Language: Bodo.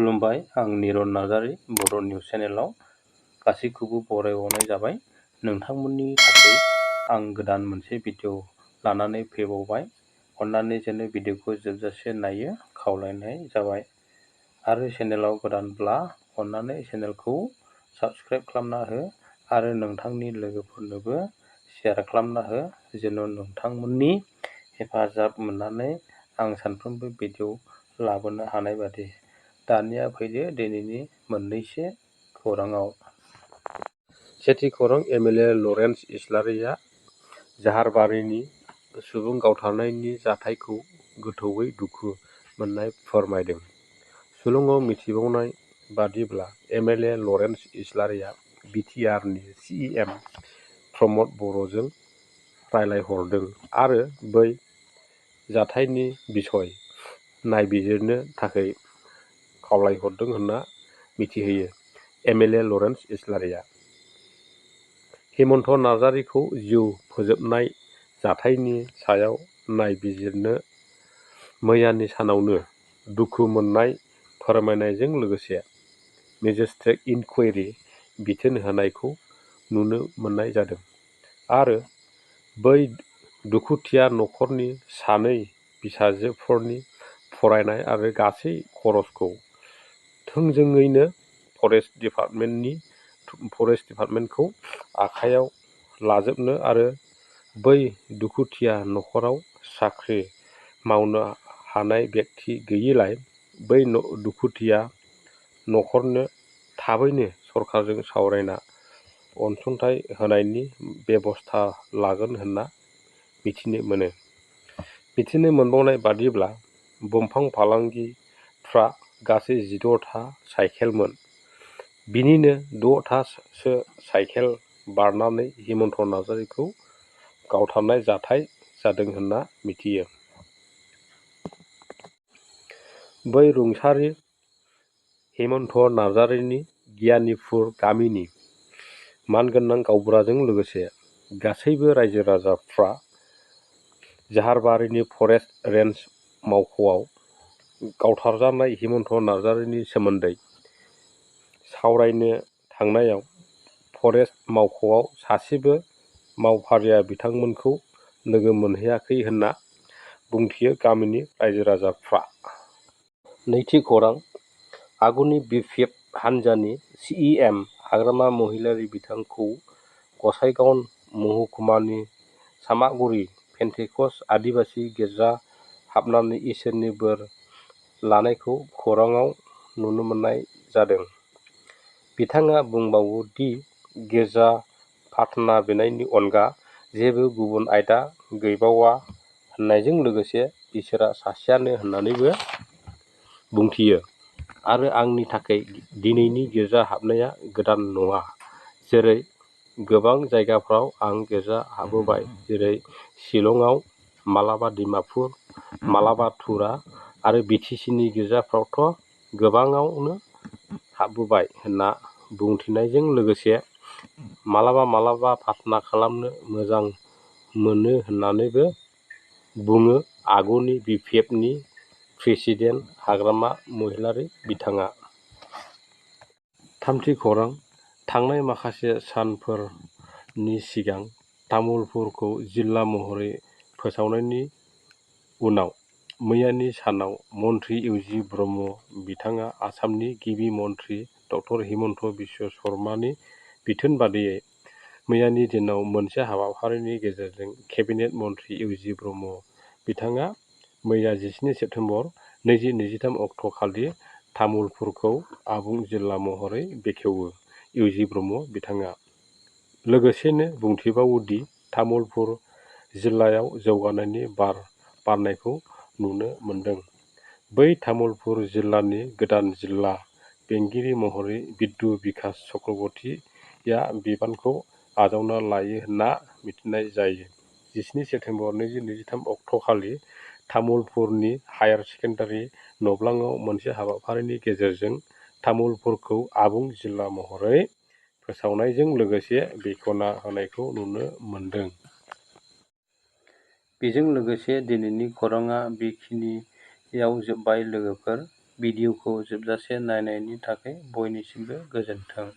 खुलुमबाय, आं निरन नार्जारी बड' निउस चेनेलाव गासैखौबो बरायहरनाय जाबाय। नोंथांमोननि थाखाय आं गोदान मोनसे भिडिअ लानानै फैबावबाय। अन्नानै जेन भिडिअखौ जोबजासे नायो खावलायनाय जाबाय। आरो चेनेलाव गोदानब्ला अन्नानै चेनेलखौ साबस्क्राइब खालामना हो आरो नोंथांनि लोगोफोरनोबो शेयार खालामना हो, जेन' नोंथांमोननि हेफाजाब मोननानै आं सानफ्रोमबो भिडिअ लाबोनो हानाय बादि। दानिया फैदो दिनैनि मोननैसो खौराङाव। सेथि खौरां एमएलए लरेन्स इस्लारिया जाहारबारिनि सुबुं गावथारनायनि जाथायखौ गोथौयै दुखु मोननाय फोरमायदों। सुलुङाव मिथिबावनाय बादिब्ला एमएलए लरेन्स इस्लारिया बिटिआरनि सिएम प्रमद बर'जों रायलायहरदों आरो बै जाथायनि बिसय नायबिजिरनो थाखाय खावलायहरदों होनना मिथिहोयो एमएलए लरेन्स इस्लारिया। हिमन्त नार्जारीखौ जिउ फोजोबनाय जाथायनि सायाव नायबिजिरनो मैयानि सानावनो दुखु मोननाय फोरमायनायजों लोगोसे मेजिस्ट्रेट इनकुवेरि बिथोन होनायखौ नुनो मोननाय जादों आरो बै दुखुथिया नखरनि सानै फिसाजोफोरनि फरायनाय आरो गासै खरसखौ थोंजोङैनो फरेस्ट डिपार्टमेन्टखौ आखायाव लाजोबनो आरो बै दुखुथिया नखराव साख्रि मावनो हानाय बेक्ति गैयिलाय बै दुखुथिया नखरनो थाबैनो सरकारजों सावरायना अनसुंथाइ होनायनि बेबस्था लागोन होनना मिथिनो मोनो। मिथिनो मोनबावनाय बादिब्ला दंफां फालांगिफ्रा गासै 16था साइखेलमोन। बिनिनो 6थासो साइखेल बारनानै हिमन्त नार्जारीखौ गावथारनाय जाथाय जादों होनना मिथियो। बै रुंसारि हिमन्त नार्जारीनि गियानिपुर गामिनि मानगोनां गावबुराजों लोगोसे गासैबो रायजो राजाफ्रा जाहारबारिनि फरेस्ट रेन्ज मावख'आव गावथारजानाय हिमन्त नार्जारीनि सोमोन्दै सावरायनो थांनायाव फरेस्ट मावख'आव सासेबो मावफारिया बिथांमोनखौ लोगो मोनहैयाखै होनना बुंथियो गामिनि रायजो राजाफ्रा। नैथि खौरां आगुनि बिपिएफ हान्जानि सिइएम हाग्रामा महिलारी बिथांखौ गसाइगाव महकुमानि सामागुरि पेन्टेकस्ट आदिबासि गिर्जा हाबनानै इसोरनि बोर लानायखौ खौराङाव नुनो मोननाय जादों। बिथाङा बुंबावो दि गिर्जा प्रार्थना बिनायनि अनगा जेबो गुबुन आयदा गैबावा होननायजों लोगोसे इसोरा सासेयानो होननानैबो बुंथियो आरो आंनि थाखाय दिनैनि गिर्जा हाबनाया गोदान नङा। जेरै गोबां जायगाफ्राव आं गिर्जा हाबोबाय, जेरै शिलंआव, मालाबा डिमापुर, मालाबा तुरा आरो बिटिसिनि गिर्जाफ्रावथ' गोबाङावनो हाबबोबाय होनना बुंथिनायजों लोगोसे मालाबा प्रार्थना खालामनो मोजां मोनो होननानैबो बुङो आगुनि बिपिएफनि प्रेसिडेन्ट हाग्रामा महिलारी बिथाङा। थामथि खौरां थांनाय माखासे सानफोरनि सिगां तामुलपुरखौ जिल्ला महरै फोसावनायनि उनाव मैयानि सानाव मन्त्रि इउजि ब्रह्म बिथाङा आसामनि गिबि मन्त्रि डक्टर हिमन्त बिश्व शर्मानि बिथोन बादियै मैयानि दिनाव मोनसे हाबाफारिनि गेजेरजों केबिनेट मन्त्रि इउजि ब्रह्म बिथाङा मैया 17 सेप्तेम्बर 2023 अक्ट' खालि तामुलपुरखौ आबुं जिल्ला महरै बेखेवो। इउजि ब्रह्म बिथाङा लोगोसेनो बुंथिबावो दि तामुलपुर जिल्लायाव जौगानायनि बार बारनायखौ नुनो मोन्दों। बै तामुलपुर जिल्लानि गोदान जिल्ला बेंगिरि महरै बिद्दु बिकास चक्रवर्तीया बिबानखौ आजावना लायो होनना मिथिनाय जायो। 17 सेप्तेम्बर 2023 अक्ट' खालि तामुलपुरनि हायार सेकेन्डारि नब्लाङाव मोनसे हाबाफारिनि गेजेरजों तामुलपुरखौ आबुं जिल्ला महरै फोसावनायजों लोगोसे बेखेवना होनायखौ नुनो मोन्दों। बेजों लोगोसे दिनैनि खौराङा बेखिनियाव जोब्बाय लोगोफोर। भिडिअखौ जोबजासे नायनायनि थाखाय बयनिसिमबो गोजोन्थों।